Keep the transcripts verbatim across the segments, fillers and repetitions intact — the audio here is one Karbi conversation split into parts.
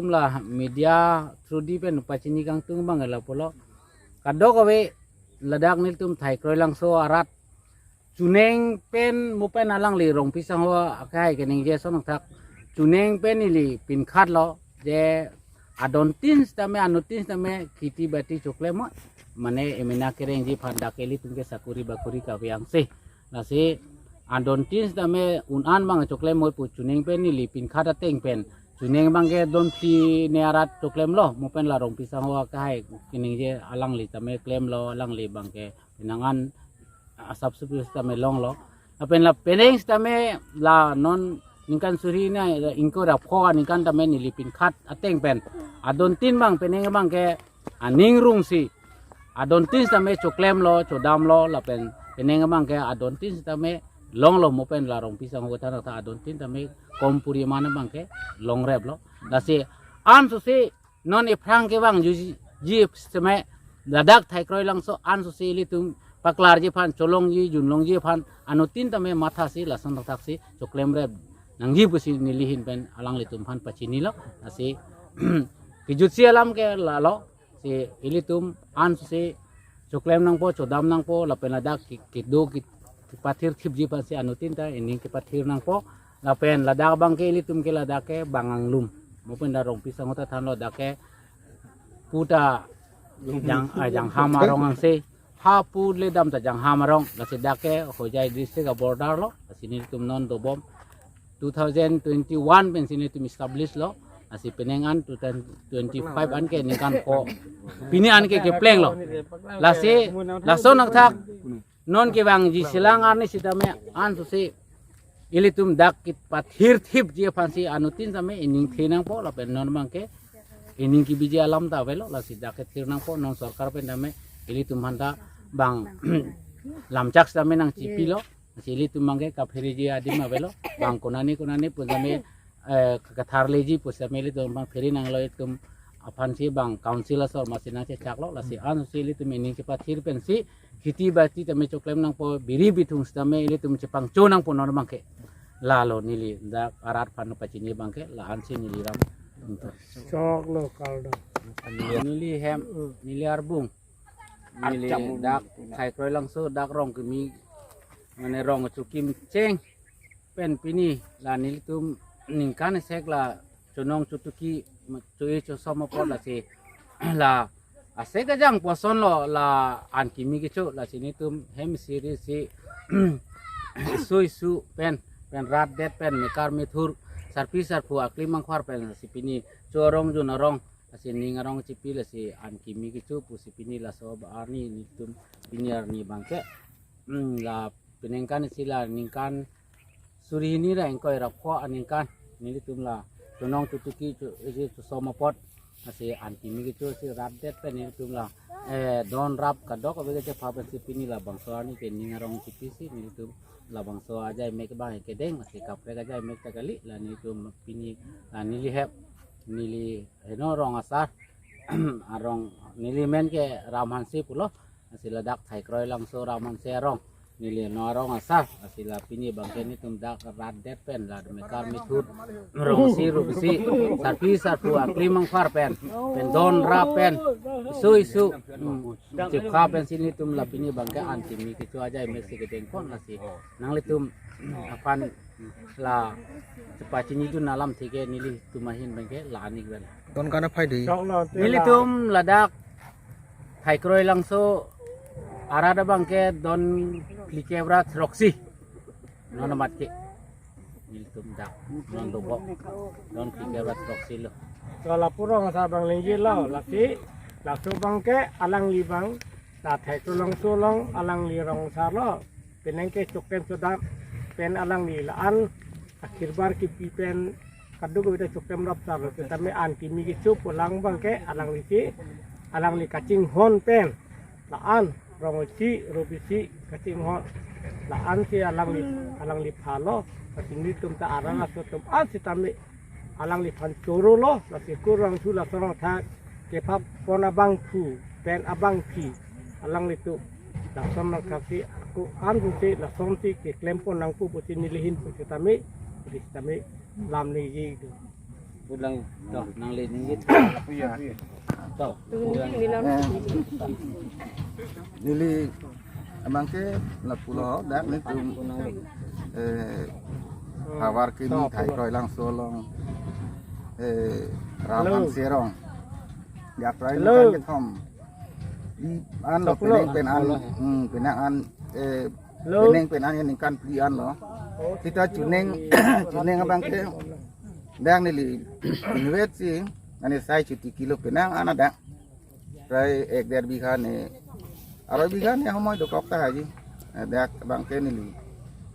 La media through di pen pachini kangtung abang la pulo. Kadokave ladak nelitum Thaikroi Langso arat chuneng pen mupen alangli Rongpi Sangho akai keningje ason athak chuneng pen neli pinkhat lo je adontin sitame anutin sitame kheti bati choklem mo mane emena kerengji aphan dak ilitum ke sakuri bakuri kave angse. Lasi adontin sitame un-an abang choklem mo pu chuneng pen neli pinkhat ateng pen chuneng abang ke don phli ne arat choklem lo mupen la Rongpi Sangho akai keningje alangli tame klem lo alangli abang ke penang an asap supi sitame long lo. Lapen la penang sitame la non ningkan suri na ingkoi ra pho aningkan tame neli pinkhat ateng pen adontin abang penang abang ke aning rungsi adontin sitame choklem lo chodam lo lapen penang abang ke adontin sitame long lo mupen la Rongpi Sangho than ta adontin tame kom puri mana abang ke long rep lo. Lasi ansosi non iphrang kevang juji ji sitame ladak Thaikroi Langso ansosi ilitum paklarji aphan cholongji junlongji aphan anutin tame mathasi lason thaksi choklem rep nangji pusi neli ahin pen alanglitum aphan pachini lo. Lasi kejutsi alam ke lalo si ilitum ansosi choklem nangpo chodam nangpo lapen ladak ki- kedo ki- kepathir thipji aphansi anutin ta ining kepathir nangpo lapen ladak abang ke ilitum ke ladak ke bang anglum mupen la Rongpi Sangho ta than lo dak ke puta jang ah, Jangham arong angse ha pu le dam ta Jangham arong lasi dak ke Hojai district a border lo lasi nelitum non dobom two thousand twenty-one pensi nelitum establish lo lasi penang an two thousand twenty-five an ke ningkan pho pini an ke kepleng lo lasi lason athak non kevangji selang arni sitame ansosi ilitum dak kepathir thipji aphansi anutin tame ining the nangpo lapen non abang ke ining kebiji alam ta avelo lasi dak kethir nangpo non sorkar pen tame ilitum aphan ta bang lamchak sitame nangchipilo lasi ilitum abang ke kaphereji adim avelo bang konani konani pu tame eh, katharleji pu sitame ilitum bang phere nanglo itum aphansi bang council asor masi nangchechak lo lasi ansosi ilitum ining kepathir pensi kheti bati tame choklem nangpo biri bithung sitame ilitum chepangcho nangpo non abang ke lalo neli dak arat aphan pachini abang ke la ansi neli ram untu. Chok lo kaldo. Neli hem neli arbung neli dak Thaikroi Langso dak Rongkimi mane Rong Chukim cheng pen pini la nelitum ningkan sek la chonong chotuki cho-e chosom apot lasi la asek ajang puson lo la an kimi kecho lasi nelitum hem siri si isu isu pen pen rat det pen mekar methur sarpi sarpo akli mangkhwar pen lasi pini cho arong jun arong lasi ning arong chipi lasi an kimi kecho pusi pini laso arni nelitum pini arni abang ke hmm, la peningkan si la ningkan suri hini ra ingkoi ra pho aningkan nelitum la chonong chotuki cho- isi chosom apot lasi an kimi kecho si rat det pen nelitum la eh, don rap kadokave kachepha pensi pini labangso arni ke ning arong chipi si nelitum labangso ajai mek abang kedeng lasi kaprek ajai mek ta kali la nelitum pini la neli hem neli heno rong asar arong neli men ke Ram Hanse pulo lasi ladak Thaikroi Langso Ram Hanse arong neli no arong asar lasi la pini abang ke nelitum dak rat det pen la mekar methur rong si rup si sarpi sarpo akli mangkhwar pen pen don rap pen isu isu hmm, chepha pensi nelitum la pini abang ke an kimi kecho ajai mek si kedeng pon lasi nanglitum aphan la chepachini dun alam thike nelitum ahin abang ke la anik vel. Don kana phai di. Nelitum ladak Thaikroi Langso arat abang ke don phlikep ra throksi. Non amat ke. Nelitum dak non dobok don phlikep ra throksi lo. Kalau purong sa abang lengji lo lasi laso abang ke alangli abang ta Thaikroi Langso along alangli rong asar lo. Penang ke choklem chodam pen alangli la-an akhirbar kipi pen kadokave ta choklem rap asar lo tame an kimi kecho pulang abang ke alangli si alangli kachinghon pen la-an rong isi rup isi kachinghon la-an si alangli alangli phalo lasi nelitum ta arat aso atum an sitame alangliphan choro lo lasi kurang su lason athak kepha pon abangphu pen abangpi alanglitum lason athak si ako an pusi lason si keklem pon nangpo pusi neli ahin pusitame pusitame lam neli do. Pulang to, nangli ningit. To, pulang. Neli abangke lapulo dak nelitum, eh, havar kimi Thai Kroilangso along, eh, Ram Hanse Rong. Dak Kroilangso kethom. Di an lo penang pen an, hmm, penang an, eh, penang pen an ningkan phli an lo. Sita chuning, chuning abangke dak neli inwet si, ani sai chuti kilo penang an dak. Prai ek der bigha ne, aroi bigha ne homoi dokok ta haji. Dak abangke neli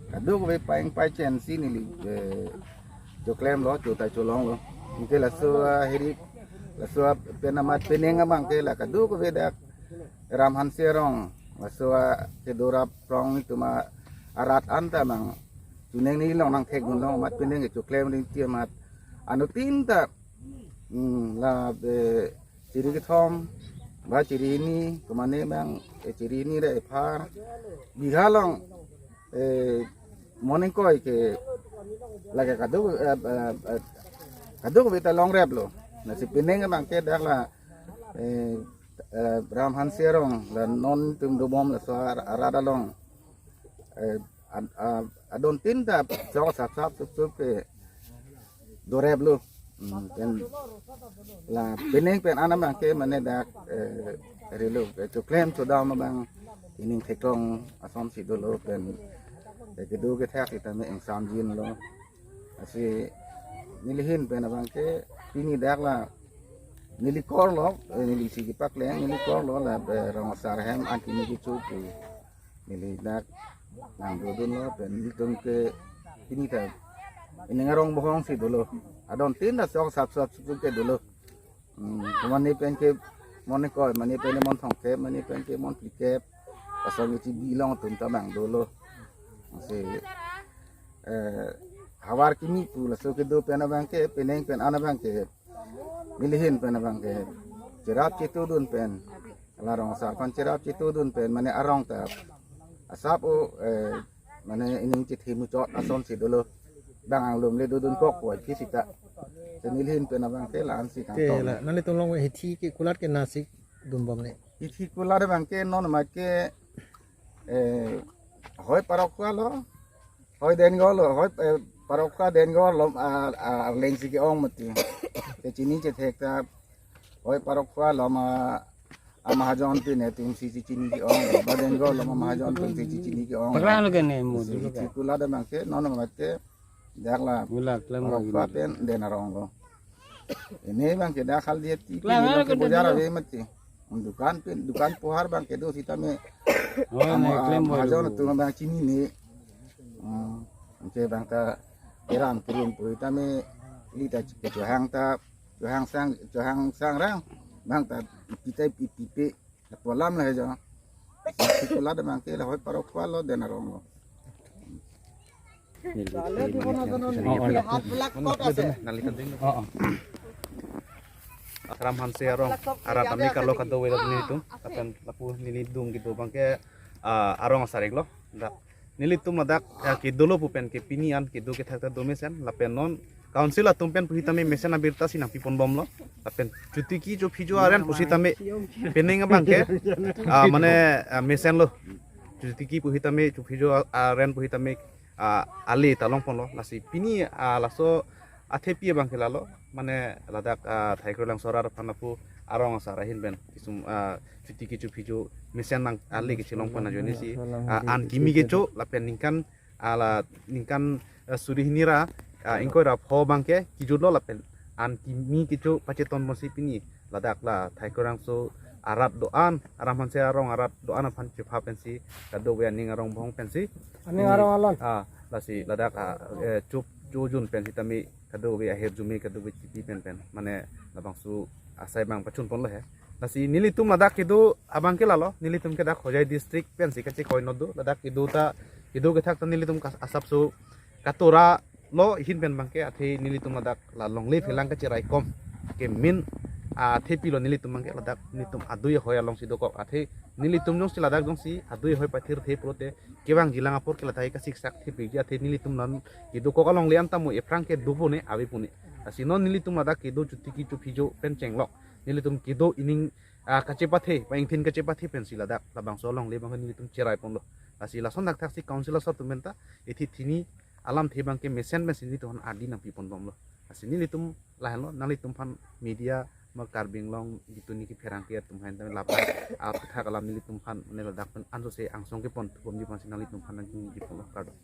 kadokave paing pai chen si neli, eh, choklem lo, chota cholong lo. Anke laso, ah, heri, laso, ah, pen amat penang abangke la kadokave dak Ram Hanse Rong, laso, ah, kedo rap rong itum arat anta mang chuning neli along nangthek dun long amat penang ke choklem ring ti amat anuttin ta, hmm, la be chiri kethom, ba chiri hini, komane mang, eh, chiri hini re ephar bigha along, eh, moning koi ke lake kadok, eh, eh, eh, kadokave ta longrep lo. Lasi penang abangke dak la, eh, eh, Ram Hanse Rong la non itum dobom laso ar-, arat along, eh, ad-, ah, adon tin ta chok sap sap sup sup ke dorep lo. Hmm, pen la penang pen an abangke mane dak, eh, rilo, eh, choklem chodam abang ining theklong ason si dolo pen, eh, kedo kethak sitame ingsamjin lo. Lasi neli ahin pen abangke pini dak la neli kor lo, eh, neli si kepakleng neli kor lo la, eh, rong asar ahem an kimi kecho pu. Neli dak nangdodun lo pen nelitum ke pini ta ining arong bohong si dolo. Adon tin ta chok sap sap sup sup ke dolo. Hmm, mane pen ke moning koi, mane pen ke mon thomkep, mane pen ke mon phlikep. Asong ke chibi along atum ta mang dolo. Si, eh, havar kimi pu laso kedo pen abangke, penang pen an abangke, neli ahin pen abangke cherap chetudun pen, la rong asar aphan cherap chetudun pen, mane arong ta asap o, eh, mane ining chethe muchot ason si dolo. Bang anglum le dodun kok koi phi sita. Si neli ahin pen abangke la an si Ke kangton. La, nanglitum along hithi ke kulat ke nasik dunbom ne. Hithi kulat abangke non amat ke, eh, hoi parok khua lo, hoi dengor lo, hoi, eh, parok khua dengor lo, ah, ah, arleng si ke-ong mati. Kechini chethek ta, hoi parok khua lo ma, amahajon pen netum si chini ke-ong, ba dengor lo ma amahajon pen si chini ke-ong. Paklang lo ke ne mu si dulu ka. Hithi kulat abangke non amat ke dak la Mulak lam parok khua pen den arong lo. Ini abangke dak hal dia tipi Klang lo lo ke ke bojar dulu. Ave mati. Dukan pen, dukan pohar abangke do sitame. Oh, ama, ne klem boy mahajon dulu. Atum abang chini ne. Hmm, anke abang ta eram kirim pu sitame li ta chohang ta, chohang sang, chohang sangrang. Abang ta ipi ta ipi pe. Polam la hejo. Hithi kulat abangke la hoi parok khua lo den arong lo. Oh, oh, la. Oh, oh. Ram Hanse Rong arat ami kalo kado wedak nelitum, lapen lapu neli dung kedo abangke, ah, arong asar iklo. Dak nelitum ladak, ah, kedo lo pu pen ke pini an kedo kethak ta do mesen, lapen non council atum pen pusitame mesen abirta si nangpiponbomlo. Lapen chotiki chophijo aren pusitame penang abangke, ah, mane, ah, mesen lo. Chotiki pusitame chophijo a-, aren pusitame, ah, ale ta longponlo. Lasi pini, ah, laso athepi abangke lalo. Mane ladak, ah, Thai Kroilangso arat aphan lapu arong asar ahin pen kesung, ah, chotiki chophijo mesen nang ale kechelongpon ajoine si, ah, an kimi kecho lapen ningkan ala ningkan, eh, suri hini ra, ah, ingkoi ra pho abangke kejutlo lapen an kimi kecho pacheton mosi pini ladak la Thai Kroilangso arat do-an, Ram Hanse Rong arat do-an aphan chepha pensi kadokave aning arong bohong pensi aning pini arong alon. Ah, lasi ladak, ah, eh, chup chojun pensi tame kadokave ahirjume kadokave chipi pen pen mane labangso asai abang pachunponlo he. Lasi nelitum ladak kedo abangke lalo, nelitum ke dak Hojai district pensi kachekoi non do, ladak kedo ta, kedo kethak ta nelitum kas-, asapso katora lo ahin pen abangke athe nelitum ladak la longle phelang kacheraikom ke main, ah, athepi lo nelitum abangke ladak nelitum adui ahoi alongsi dokok athe nelitum jongsi ladak jongsi adui ahoi pathirthe pulote kevangjilang apor ke ladak kasiksak thepikji athe nelitum non kedokok alongle anta mo ephrang ke dopo ne ave pu ne. Lasi non nelitum ladak kedo chotiki chophijo pen chenglok, nelitum kedo ining, ah, kachepathe, pa ingthin kachepathe pensi ladak labangso alongle abang nelitum cherai ponlo. Lasi lason dakthaksi council asor atum penta ithi thini alamthe abangke mesen mesen nelitum aphan ardi nangpi ponbomlo. Lasi nelitum lahenlo, nanglitum aphan media ma Karbi Anglong gituni kepherangke atum aphan tame lapu athak alam nelitum aphan mane ladak pen ansose angsong kepon thubomji aphansi nanglitum aphan nangji ponlo, kardom.